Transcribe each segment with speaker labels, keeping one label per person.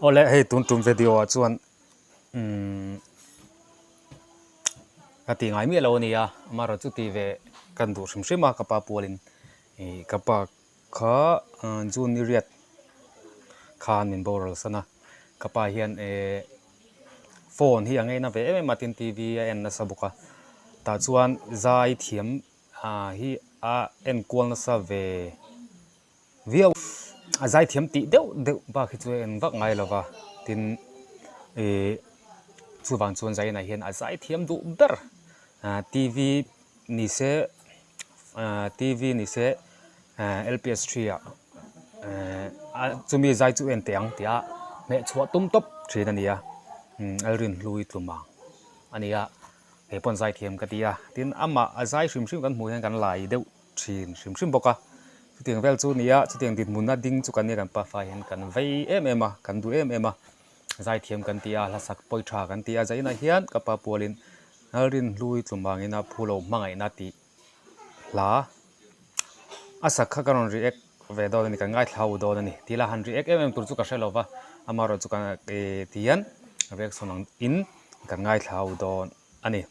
Speaker 1: Awle hei tun tum video ah chuan umm ka ti ngai miah lo a ni a amaherawh chu ti ve kan duh hrim hrim a ka pa pualin ih ka pa kha June ni riat khan min boral san a ka pa hian eh phone hi a ngaina ve em em a tin T V a en nasa bawk a tah chuan zai thiam ah hi a enkual nasa ve. Viau a zaithiam tih deuh deuh bak hi chu a en vak ngai lo va tin ih chuvang chuan zainah hian a zaithiam duh ber ah T V ni se ah T V ni se ah L P S three ah eh a chumi zai chu en teh ang tih a hmeh chhuah tum tawp thin a ni a umm Lalrinhlui tlumang a ni a he pawn zaithiam ka ti a tin amah a zai hrim hrim kan hmuh hian kan lai deuh. thin hrim hrim bawk a chutiang vel chu nia chutiang dinhmunna ding chu kan nia kan pafa hian kan vei em em a kan duh em em a zaithiam kan ti a hla sak pawi tha kan ti a zainah hian ka pa pualin Lalrinhlui tlumangin a phulo hmangaihna tih hla a sak kha ka rawn react ve dawn a ni kan ngaithla u dawn a ni tih la han react em em tur chu ka hre lo va amaherawh chu ka eh ti hian reaction ang in kan ngaithla u dawn a ni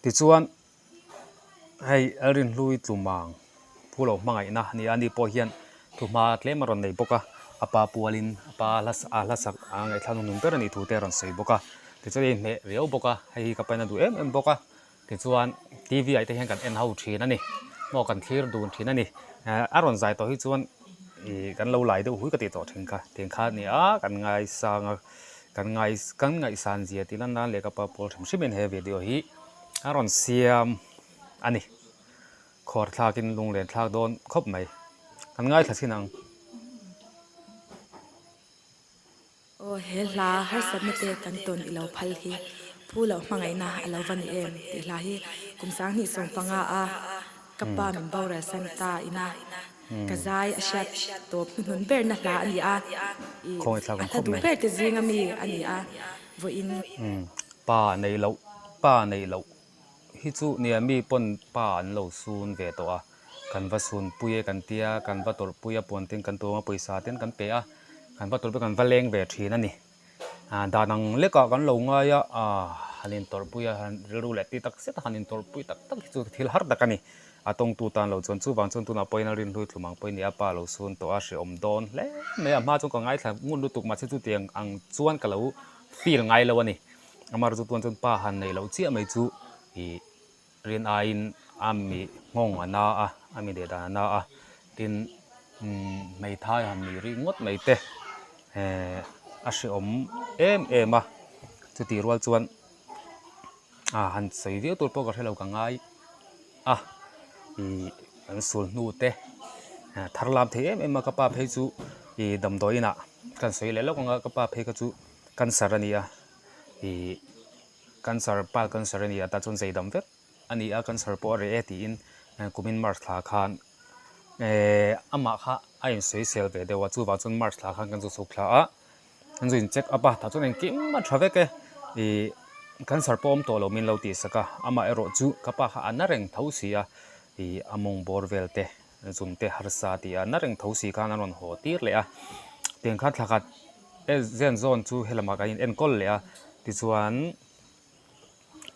Speaker 1: tichuan. Hei Lalrinhlui Tlumang Phu lo hmangaihna a ni a, ani pawh hian thuhma tlem a rawn nei bawk a, a pa pualin a pa hla a hla sak a ngaihthlak hnung ber a nih thu te a rawn sawi bawk a, tichuan a inhmeh riau bawk a, hei hi ka pain a duh em em bawk a, tichuan T V ah te hian kan en ho thin a ni, maw kan thlir dun thin a ni, a rawn zai tawh hi chuan ih kan lo lai deuh hui ka tih tawh thin kha, tiang kha a ni a, kan ngaisang a, kan ngai kan ngaihsan zia tih lan nan leh ka pa pawl hrim hrimin he video hi. A rawn siam a ni. Khuar thlakin lunglen thlak dawn khawp mai. Kan ngaithla chhin ang.
Speaker 2: Aw he hla harsatna te kan tawn i lo phal hi Phu loh hmangaihna a lo va ni em tih hla hi kum 2015 a ka pa min boral san ta ina ka zai a hriat tawp hnuhnun berna hla a ni a, i a hla duh ber te zinga mi a ni a vawiin.
Speaker 1: Pa neih loh, pa neih loh hi chu nia mi pawn pa an lo sun ve tawh a, kan va sun pui e kan tia, kan va tawrh pui a puan ten kan tuam a pawisa ten kan pe a, kan va tawrh pui kan va leng ve thin a ni. Ah dan ang lekah kan lo ngai a, ah han intawrh pui a han rilru leh ti tak zet a han intawrh pui tak tak hi chu thil har tak a ni. A tawngtu tan lo chuan chuvang chuan tunah pawhin a rinhlui thlum ang pawhin nia pa lo sun tawh a hrehawm dawn hle mai a, hma chuan ka ngaithla ngun lutuk mahse chutiang ang chuan ka lo feel ngai lo a ni. Amaherawhchu tuan chuan pa han neih loh chiah mai chu ih rin aiin a mi nghawng a na a, a mi leh dan a na a, tin umm hmeithai han nih rih ngawt mai te eh a hrehawm em em a, chutih rual chuan ah han sawi viau tur pawh ka hre lo ka ngai a, ih an sul hnu te thar lam thei em em a ka pa phei chu ih damdawi inah ka sawi leh lawk ang a ka pa phei kha chu cancer a ni a ih cancer pa cancer a ni a tah chuan zei dam vek a ni a cancer pawh a reh e tiin kumin march thla khan eh amah kha a insawisel ve deuh a chuvang chuan march thla khan kan zu chhuk thla a an zu in check up a tah chuan engkim a tha vek e ih cancer pawh awm tawh lo min lo tih sak a amah erawh chu ka pa kha a na reng tho si a ih a mawng bawr vel te zun te harsa tih a na reng tho si khan an rawn haw tir leh a tiang khan thla khat zen zawn chu helamah kan in enkawl leh a tichuan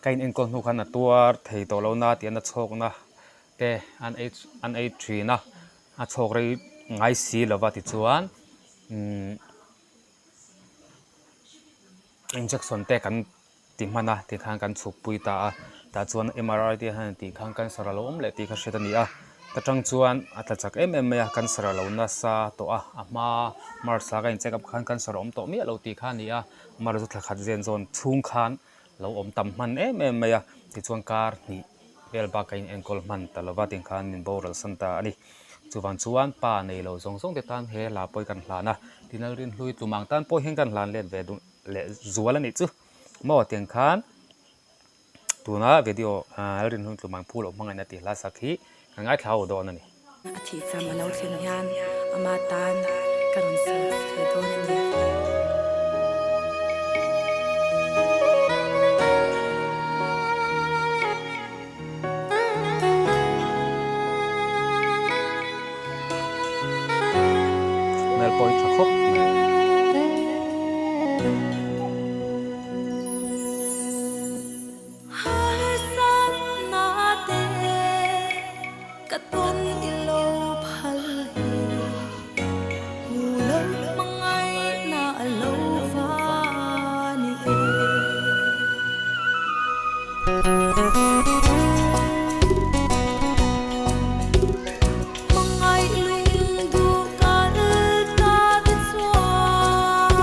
Speaker 1: ka in enkawl hnu khan a tuar thei tawh lo na tih a na chhawkna te an ei an ei thin a a chhawk rei ngai si lova tichuan umm injection te kan ti hman a tikhan kan chhuk pui ta a tah chuan M R I te hian tih khan cancer a lo awm leh tih kha hriat a ni a ta tang chuan a tla chak em em mai a cancer a lo nasa tawh a a hma march ah ka in check up khan cancer a awm tawh miah lo tih kha a ni a amaherawh chu thla khat zen zawn chhung khan lo awm tam hman em em mai a tichuan kar hnih vel bak ka in enkawl hman ta lova tikhan min boral san ta a ni chuvang chuan pa nei lo zawng zawng te tan he hla pawh hi kan hlan a tin Lalrinhlui tlumang tan pawh hian kan hlan let ve duh leh zual a nih chu maw tiang khan tuna video Lalrinhlui tlumang phu loh hmangaihna tih hla sak hi kan ngaithla ho dawn a ni.
Speaker 2: A thih cham a lo thlen hian ama tan ka rawn sa ve dawn a ni.
Speaker 1: Hmel pawh hi tha khawp mai.
Speaker 2: Harsatna te ka tawn i lo phal hi Hu lo hmangaihna a lo va ni e. Hmangaih lungduh kal ta te chuan.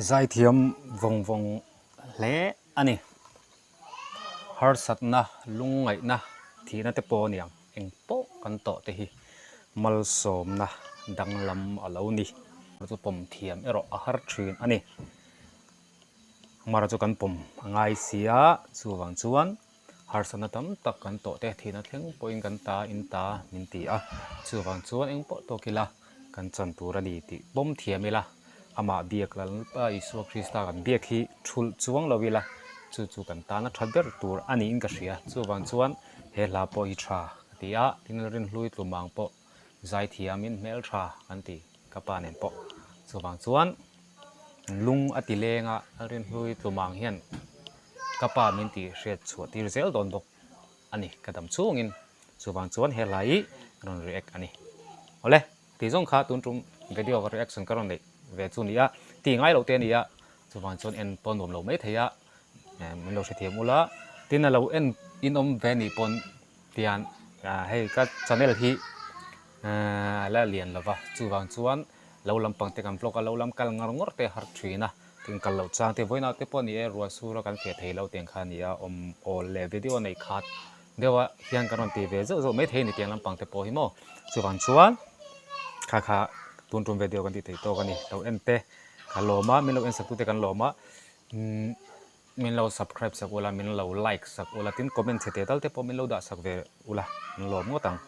Speaker 1: Zaithiam vawng vawng hle a ni. Harsatna, lungngaihna, thihna te pawh a ni ang. Eng pawh kan tawh te hi malsawmna danglam a lo ni. Chu pawm thiam erawh a har thin a ni. Mara chu kan pawm a ngai si a, chuvang chuan harsatna tam tak kan tawh te thihna thleng pawhin kan ta in ta min ti a, chuvang chuan eng pawh tawk ila kan chan tur a ni tih pawm thiam ila, amah biak Lalpa Isua Krista kan biak hi thulh chuang lo ila, chu chu kan tana tha ber tur a niin ka hria. Chuvang chuan he hla pawh hi tha ka ti a, tin Rinhlui Tlumang pawh zaithiamin hmeltha kan ti ka pa nen pawh. Chuvang chuan lung a ti leng a, Rinhlui Tlumang hian ka pa min tih hriat chhuah tir zel dawn bawk a ni ka dam chhungin. Chuvang chuan he hla hi rawn react a ni. Awle, tih zawng kha tun tum video ka reaction ka rawn neih ve chu a ni a, tih ngai loh te a ni a, chuvang chuan en pawh nuam lo mai thei a, min lo hrethiam ula, tin a lo en in awm ve nih pawn tian hei ka channel hi a la lian lo va, chuvang chuan lo lampang te kan vlog a, lo lam kal ngar ngawr te har thin a, tin kal loh chang te vawiin ah te pawh a ni e, ruah sur a kan feh thei lo tiang kha a ni a, awm awl leh video neih khat deuh ah hian kan rawn ti ve zeuh zeuh maithei a ni tiang lampang te pawh hi maw, chuvang chuan kha kha tun tum video kan tih theih tawk a ni, lo en te ka lawm a, min lo en sak tute kan lawm a, umm. Min lo subscribe sak ula, min lo like sak ula, tin comment chhe teh tal te pawh min lo dah sak ve ula, an lawm ngawt ang.